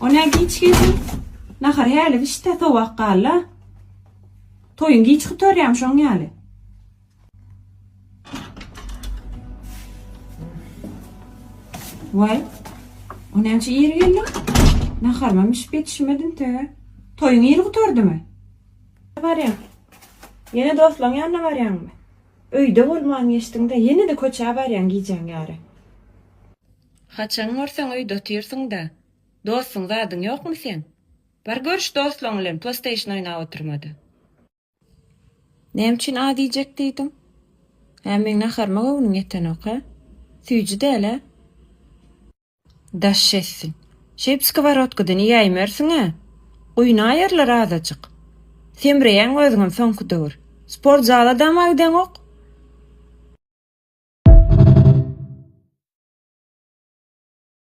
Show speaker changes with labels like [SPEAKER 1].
[SPEAKER 1] O nä giç geldiň? Nahar häli bişdi, sowap galdy-a. Toýuň giç gutarýamy şoň ýaly? Waý, o näçe ir geldiň? Naharymam bişip ýetişmedi intege. Toýuň ir gutardymy? Barýaň. Ýene dostlaň ýanyna barýaňmy? Öýde bolman geçdiň-de, ýene-de köçä barýaň gijäň ýary. Haçan görseň öýde otyrsyň-da. Dostuň zadyň ýokmy seň? Bar görüş dostlaň bilen plasteýşn oýnap oturmada. Näme üçin az iýjek diýdiň? Hä, meň naharyma göwnüň ýetenok, hä? Süýji däl-ä? Daş etsin. Şeýp skoworodkadan iýäýmersiň-ä. Guýnaýarlar azajyk. Semreýäň özüňem soňky döwür. Sport zala dama gideňok.